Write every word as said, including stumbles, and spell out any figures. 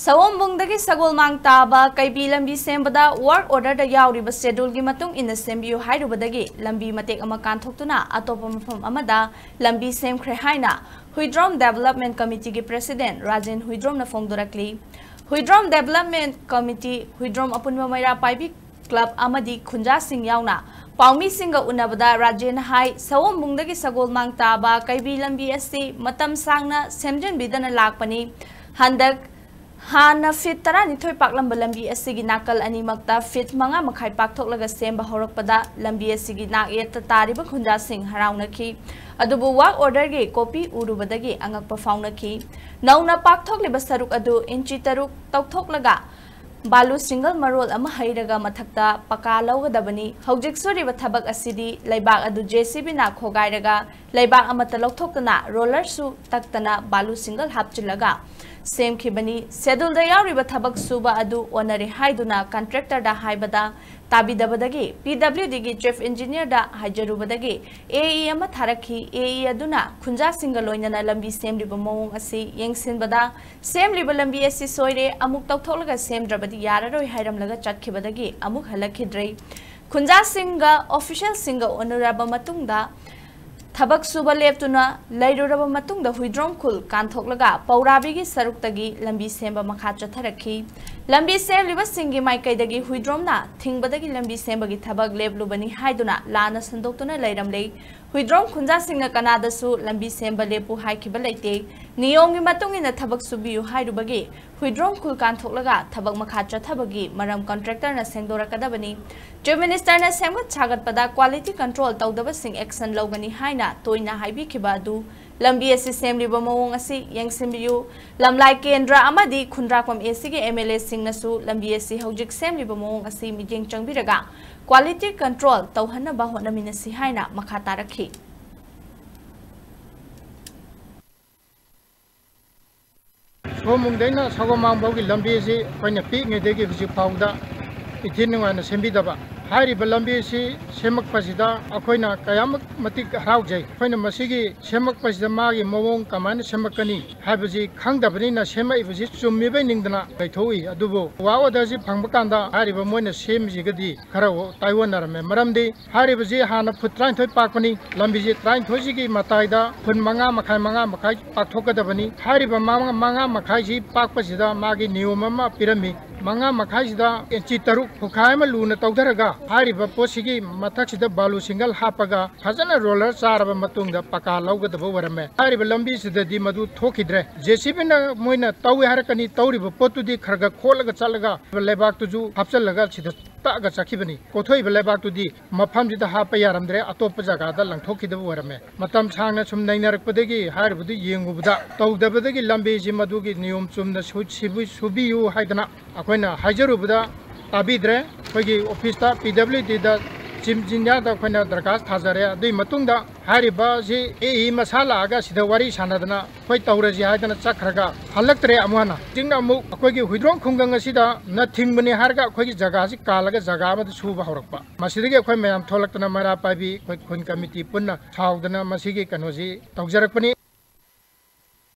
ꯁꯑꯣꯝꯕꯨꯡꯗꯒꯤ ꯁꯒꯣꯜꯃꯥꯡ ꯇꯥꯕ ꯀꯩꯕꯤ ꯂꯝꯕꯤ ꯁꯦꯝꯕꯗ work orderꯗ ꯌꯥꯎꯔꯤꯕ scheduleꯒꯤ ꯃꯇꯨꯡ ꯏꯟꯅ ꯁꯦꯝꯕꯤꯌꯨ ꯍꯥꯏꯔꯨꯕꯗꯒꯤ ꯂꯝꯕꯤ ꯃꯇꯦꯛ ꯑꯃ ꯀꯥꯟꯊꯣꯛꯇꯨꯅ ꯑꯇꯣꯞꯄ ꯃꯐꯝ ꯑꯃꯗ ꯂꯝꯕꯤ ꯁꯦꯝꯈ꯭ꯔꯦ ꯍꯥꯏꯅ Huidrom Development Committeeꯒꯤ President Rajen ꯍꯨꯏꯗ꯭ꯔꯣꯝꯅ ꯐꯣꯡꯗꯣꯔꯛꯂꯤ꯫ Huidrom Development Committee, Huidrom ꯑꯄꯨꯟꯕ ꯃꯩꯔꯥ ꯄꯥꯏꯕꯤ club ꯑꯃꯗꯤ ꯈꯨꯟꯖꯥꯁꯤꯡ ꯌꯥꯎꯅ ꯄꯥꯎꯃꯤꯁꯤꯡꯒ ꯎꯅꯕꯗ ꯔꯥꯖꯦꯟꯅ ꯍꯥꯏ, ꯁꯑꯣꯝꯕꯨꯡꯗꯒꯤ ꯁꯒꯣꯜꯃꯥꯡ ꯇꯥꯕ ꯀꯩꯕꯤ ꯂꯝꯕꯤ ꯑꯁꯤ ꯃꯇꯝ ꯁꯥꯡꯅ ꯁꯦꯝꯖꯤꯟꯕꯤꯗꯅ ꯂꯥꯛꯄꯅꯤ꯫ ꯍꯟꯗꯛ ꯍꯥꯟꯅ feet ꯇꯔꯥꯅꯤꯊꯣꯏ ꯄꯥꯛꯂꯝꯕ ꯂꯝꯕꯤ ꯑꯁꯤꯒꯤ ꯅꯥꯀꯜ ꯑꯅꯤꯃꯛꯇ feet ꯃꯉꯥ ꯃꯈꯥꯏ ꯄꯥꯛꯊꯣꯛꯂꯒ ꯁꯦꯝꯕ ꯍꯧꯔꯛꯄꯗ ꯂꯝꯕꯤ ꯑꯁꯤꯒꯤ ꯅꯥꯛ ꯌꯦꯠꯇ ꯇꯥꯔꯤꯕ ꯈꯨꯟꯖꯥꯁꯤꯡ ꯍꯔꯥꯎꯅꯈꯤ꯫ ꯑꯗꯨꯕꯨ work orderꯒꯤ copy ꯎꯔꯨꯕꯗꯒꯤ ꯑꯉꯛꯄ ꯐꯥꯎꯅꯈꯤ꯫ ꯅꯧꯅ ꯄꯥꯛꯊꯣꯛꯂꯤꯕ ꯁꯔꯨꯛ ꯑꯗꯨ ꯏꯟꯆꯤ ꯇꯔꯨꯛ ꯇꯧꯊꯣꯛꯂꯒ ꯕꯥꯂꯨ single ꯃꯔꯣꯜ ꯑꯃ ꯍꯩꯔꯒ ꯃꯊꯛꯇ ꯄꯀꯥ ꯂꯧꯒꯗꯕꯅꯤ꯫ ꯍꯧꯖꯤꯛ ꯁꯨꯔꯤꯕ ꯊꯕꯛ ꯑꯁꯤꯗꯤ ꯂꯩꯕꯥꯛ ꯑꯗꯨ JCBꯅ ꯈꯣꯒꯥꯏꯔꯒ ꯂꯩꯕꯥꯛ ꯑꯃꯠꯇ ꯂꯧꯊꯣꯛꯇꯅ rollerꯁꯨ ꯇꯛꯇꯅ ꯕꯥꯂꯨ single ꯍꯥꯞꯆꯤꯜꯂꯒ ꯁꯦꯝꯈꯤꯕꯅꯤ꯫ Scheduleꯗ ꯌꯥꯎꯔꯤꯕ ꯊꯕꯛ ꯁꯨꯕ ꯑꯗꯨ ꯑꯣꯟꯅꯔꯦ ꯍꯥꯏꯗꯨꯅ contractorꯗ ꯍꯥꯏꯕꯗ ꯇꯥꯕꯤꯗꯕꯗꯒꯤ PWDꯒꯤ chief engineerꯗ ꯍꯥꯏꯖꯔꯨꯕꯗꯒꯤ AE ꯑꯃ ꯊꯥꯔꯛꯈꯤ꯫ AE ꯑꯗꯨꯅ ꯈꯨꯟꯖꯥꯁꯤꯡꯒ ꯂꯣꯏꯅꯅ ꯂꯝꯕꯤ ꯁꯦꯝꯂꯤꯕ ꯃꯑꯣꯡ ꯑꯁꯤ ꯌꯦꯡꯁꯤꯟꯕꯗ ꯁꯦꯝꯂꯤꯕ ꯂꯝꯕꯤ ꯑꯁꯤ ꯁꯣꯏꯔꯦ, ꯑꯃꯨꯛ ꯇꯧꯊꯣꯛꯂꯒ ꯁꯦꯝꯗ꯭ꯔꯕꯗꯤ ꯌꯥꯔꯔꯣꯏ ꯍꯥꯏꯔꯝꯂꯒ ꯆꯠꯈꯤꯕꯗꯒꯤ ꯑꯃꯨꯛ ꯍꯜꯂꯛꯈꯤꯗ꯭ꯔꯦ꯫ ꯈꯨꯟꯖꯥꯁꯤꯡꯒ officialꯁꯤꯡꯒ ꯎꯅꯔꯕ ꯃꯇꯨꯡꯗ ꯊꯕꯛ ꯁꯨꯕ ꯂꯦꯞꯇꯨꯅ ꯂꯩꯔꯨꯔꯕ ꯃꯇꯨꯡꯗ ꯍꯨꯏꯗ꯭ꯔꯣꯝ ꯈꯨꯜ ꯀꯥꯟꯊꯣꯛꯂꯒ ꯄꯧꯔꯥꯕꯤꯒꯤ ꯁꯔꯨꯛꯇꯒꯤ ꯂꯝꯕꯤ ꯁꯦꯝꯕ ꯃꯈꯥ ꯆꯠꯊꯔꯛꯈꯤ꯫ ꯂꯝꯕꯤ ꯁꯦꯝꯂꯤꯕꯁꯤꯡꯒꯤ ꯃꯥꯏꯀꯩꯗꯒꯤ ꯍꯨꯏꯗ꯭ꯔꯣꯝꯅ ꯊꯤꯡꯕꯗꯒꯤ ꯂꯝꯕꯤ ꯁꯦꯝꯕꯒꯤ ꯊꯕꯛ ꯂꯦꯞꯂꯨꯕꯅꯤ ꯍꯥꯏꯗꯨꯅ ꯂꯥꯟꯅ ꯁꯟꯗꯣꯛꯇꯨꯅ ꯂꯩꯔꯝꯂꯦ꯫ ꯍꯨꯏꯗ꯭ꯔꯣꯝ ꯈꯨꯟꯖꯥꯁꯤꯡꯅ ꯀꯅꯥꯗꯁꯨ ꯂꯝꯕꯤ ꯁꯦꯝꯕ ꯂꯦꯞꯄꯨ ꯍꯥꯏꯈꯤꯕ ꯂꯩꯇꯦ꯫ ꯅꯤꯌꯣꯝꯒꯤ ꯃꯇꯨꯡ ꯏꯟꯅ ꯊꯕꯛ ꯁꯨꯕꯤꯌꯨ ꯍꯥꯏꯔꯨꯕꯒꯤ ꯍꯨꯏꯗ꯭ꯔꯣꯝ ꯈꯨꯜ ꯀꯥꯟꯊꯣꯛꯂꯒ ꯊꯕꯛ ꯃꯈꯥ ꯆꯠꯊꯕꯒꯤ ꯃꯔꯝ contractorꯅ ꯁꯦꯡꯗꯣꯔꯛꯀꯗꯕꯅꯤ꯫ Chief Ministerꯅ ꯁꯦꯝꯒꯠ ꯁꯥꯒꯠꯄꯗ quality control ꯇꯧꯗꯕꯁꯤꯡ action ꯂꯧꯒꯅꯤ ꯍꯥꯏꯅ ꯇꯣꯏꯅ ꯍꯥꯏꯕꯤꯈꯤꯕ ꯑꯗꯨ ꯂꯝꯕꯤ ꯑꯁꯤ ꯁꯦꯝꯂꯤꯕ ꯃꯑꯣꯡ ꯑꯁꯤ ꯌꯦꯡꯁꯤꯟꯕꯤꯌꯨ꯫ ꯂꯝꯂꯥꯏ ꯀꯦꯟꯗ꯭ꯔ ꯑꯃꯗꯤ ꯈꯨꯟꯗ꯭ꯔꯥꯛꯄꯝ ACꯒꯤ MLAꯁꯤꯡꯅꯁꯨ ꯂꯝꯕꯤ ꯑꯁꯤ ꯍꯧꯖꯤꯛ ꯁꯦꯝꯂꯤꯕ ꯃꯑꯣꯡ ꯑꯁꯤ ꯃꯤꯠꯌꯦꯡ ꯆꯪꯕꯤꯔꯒ quality control ꯇꯧꯍꯟꯅꯕ ꯍꯣꯠꯅꯃꯤꯟꯅꯁꯤ ꯍꯥꯏꯅ ꯃꯈꯥ ꯇꯥꯔꯛꯈꯤ꯫ ꯁꯣꯝꯕꯨꯡꯗꯩꯅ ꯁꯒꯣꯜꯃꯥꯡ ꯐꯥꯎꯒꯤ ꯂꯝꯕꯤ ꯑꯁꯤ ꯑꯩꯈꯣꯏꯅ ꯄꯤꯛꯏꯉꯩꯗꯒꯤ ꯍꯧꯖꯤꯛ ꯐꯥꯎꯕꯗ ꯏꯊꯤ ꯅꯨꯡꯉꯥꯏꯅ ꯁꯦꯝꯕꯤꯗꯕ, ꯍꯥꯏꯔꯤꯕ ꯂꯝꯕꯤ ꯑꯁꯤ ꯁꯦꯝꯃꯛꯄꯁꯤꯗ ꯑꯩꯈꯣꯏꯅ ꯀꯌꯥꯃꯨꯛ ꯃꯇꯤꯛ ꯍꯔꯥꯎꯖꯩ꯫ ꯑꯩꯈꯣꯏꯅ ꯃꯁꯤꯒꯤ ꯁꯦꯝꯃꯛꯄꯁꯤꯗ ꯃꯥꯒꯤ ꯃꯑꯣꯡ ꯀꯃꯥꯏꯅ ꯁꯦꯝꯃꯛꯀꯅꯤ ꯍꯥꯏꯕꯁꯤ ꯈꯪꯗꯕꯅꯤꯅ ꯁꯦꯝꯃꯛꯏꯕꯁꯤ ꯆꯨꯝꯃꯤꯕꯩ ꯅꯤꯡꯗꯅ ꯂꯩꯊꯣꯛꯏ꯫ ꯑꯗꯨꯕꯨ work order ꯁꯤ ꯐꯪꯕ ꯀꯥꯟꯗ ꯍꯥꯏꯔꯤꯕ ꯃꯣꯏꯅ ꯁꯦꯝꯃꯤꯁꯤꯒꯗꯤ ꯈꯔ ꯇꯥꯏꯑꯣꯟꯅꯔꯝꯃꯦ꯫ ꯃꯔꯝꯗꯤ ꯍꯥꯏꯔꯤꯕꯁꯤ ꯍꯥꯟꯅ ꯐꯨꯠ ꯇꯔꯥꯅꯤꯊꯣꯏ ꯄꯥꯛꯄꯅꯤ꯫ ꯂꯝꯕꯤꯁꯤ ꯇꯔꯥꯅꯤꯊꯣꯏꯁꯤꯒꯤ ꯃꯇꯥꯏꯗ ꯐꯨꯠ ꯃꯉꯥ ꯃꯈꯥꯏ, ꯃꯉꯥ ꯃꯈꯥꯏ ꯄꯥꯛꯊꯣꯛꯀꯗꯕꯅꯤ꯫ ꯍꯥꯏꯔꯤꯕ ꯃꯉꯥ, ꯃꯉꯥ ꯃꯈꯥꯏꯁꯤ ꯄꯥꯛꯄꯁꯤꯗ ꯃꯥꯒꯤ ꯅꯤꯌꯣꯝ ꯑꯃ ꯄꯤꯔꯝꯃꯤ꯫ ꯃꯉꯥ ꯃꯈꯥꯏꯁꯤꯗ ꯏꯟꯆꯤ ꯇꯔꯨꯛ, ꯐꯨꯈꯥꯏ ꯑꯃ ꯂꯨꯅ ꯇꯧꯊꯔꯒ ꯍꯥꯏꯔꯤꯕ ꯄꯣꯠꯁꯤꯒꯤ ꯃꯊꯛꯁꯤꯗ ꯕꯥꯂꯨ ꯁꯤꯡꯒꯜ ꯍꯥꯞꯄꯒ ꯐꯖꯅ ꯔꯣꯂꯔ ꯆꯥꯔꯕ ꯃꯇꯨꯡꯗ ꯄꯀꯥ ꯂꯧꯒꯗꯕ ꯑꯣꯏꯔꯝꯃꯦ꯫ ꯍꯥꯏꯔꯤꯕ ꯂꯝꯕꯤꯁꯤꯗꯗꯤ ꯃꯗꯨ ꯊꯣꯛꯈꯤꯗ꯭ꯔꯦ꯫ ꯖꯦ ꯁꯤ ꯕꯤꯅ ꯃꯣꯏꯅ ꯇꯧꯏ ꯍꯥꯏꯔꯛꯀꯅꯤ, ꯇꯧꯔꯤꯕ ꯄꯣꯠꯇꯨꯗꯤ ꯈꯔ ꯈꯔ ꯈꯣꯠꯂꯒ ꯆꯠꯂꯒ ꯂꯩꯕꯥꯛꯇꯨꯁꯨ ꯍꯥꯞꯆꯤꯜꯂꯒ ꯁꯤꯗ ꯇꯛꯑꯒ ꯆꯠꯈꯤꯕꯅꯤ꯫ ꯀꯣꯊꯣꯛꯏꯕ ꯂꯩꯕꯥꯛꯇꯨꯗꯤ ꯃꯐꯝꯁꯤꯗ ꯍꯥꯞꯄ ꯌꯥꯔꯝꯗ꯭ꯔꯦ, ꯑꯇꯣꯞꯄ ꯖꯒꯥꯗ ꯂꯪꯊꯣꯛꯈꯤꯗꯕ ꯑꯣꯏꯔꯝꯃꯦ꯫ ꯃꯇꯝ ꯁꯥꯡꯅ ꯁꯨꯝ ꯅꯩꯅꯔꯛꯄꯗꯒꯤ ꯍꯥꯏꯔꯤꯕꯗꯨ ꯌꯦꯡꯉꯨꯕꯗ ꯇꯧꯗꯕꯗꯒꯤ ꯂꯝꯕꯤꯁꯤ ꯃꯗꯨꯒꯤ ꯅꯤꯌꯣꯝ ꯆꯨꯝꯅ ꯁꯨ-, ꯁꯤꯕꯨ-, ꯁꯨꯕꯤꯌꯨ ꯍꯥꯏꯗꯅ ꯑꯩꯈꯣꯏꯅ ꯍꯥꯏꯖꯔꯨꯕꯗ ꯇꯥꯕꯤꯗ꯭ꯔꯦ꯫ ꯑꯩꯈꯣꯏꯒꯤ ꯑꯣꯐꯤꯁꯇ, ꯄꯤ ꯗꯕ꯭ꯂꯤꯎ ꯗꯤꯗ, ꯆꯤꯐ ꯏꯟꯖꯤꯅꯤꯌꯥꯔꯗ ꯑꯩꯈꯣꯏꯅ ꯗꯔꯈꯥꯁ ꯊꯥꯖꯔꯦ꯫ ꯑꯗꯨꯒꯤ ꯃꯇꯨꯡꯗ ꯍꯥꯏꯔꯤꯕꯁꯤ ꯑꯦ ꯏ ꯃꯁꯥ ꯂꯥꯛꯑꯒ ꯁꯤꯗ ꯋꯥꯔꯤ ꯁꯥꯟꯅꯗꯅ ꯑꯩꯈꯣꯏ ꯇꯧꯔꯁꯤ ꯍꯥꯏꯗꯅ ꯆꯠꯈ꯭ꯔꯒ ꯍꯜꯂꯛꯇ꯭ꯔꯦ꯫ ꯑꯃꯨꯛ ꯍꯟꯅ ꯍꯧꯖꯤꯛꯅ ꯑꯃꯨꯛ ꯑꯩꯈꯣꯏꯒꯤ ꯍꯨꯏꯗ꯭ꯔꯣꯝ ꯈꯨꯡꯒꯪ ꯑꯁꯤꯗ ꯅ ꯊꯤꯡꯕꯅꯤ ꯍꯥꯏꯔꯒ ꯑꯩꯈꯣꯏꯒꯤ ꯖꯒꯥꯁꯤ ꯀꯥꯜꯂꯒ ꯖꯒꯥ ꯑꯃꯗ ꯁꯨꯕ ꯍꯧꯔꯛꯄ꯫ ꯃꯁꯤꯗꯒꯤ ꯑꯩꯈꯣꯏ ꯃꯌꯥꯝ ꯊꯣꯛꯂꯛꯇꯅ ꯃꯩꯔꯥ ꯄꯥꯏꯕꯤ, ꯑꯩꯈꯣꯏ ꯈꯨꯟ ꯀꯃꯤꯇꯤ ꯄꯨꯟꯅ ꯁꯥꯎꯗꯅ ꯃꯁꯤꯒꯤ ꯀꯩꯅꯣꯁꯤ ꯇꯧꯖꯔꯛꯄꯅꯤ꯫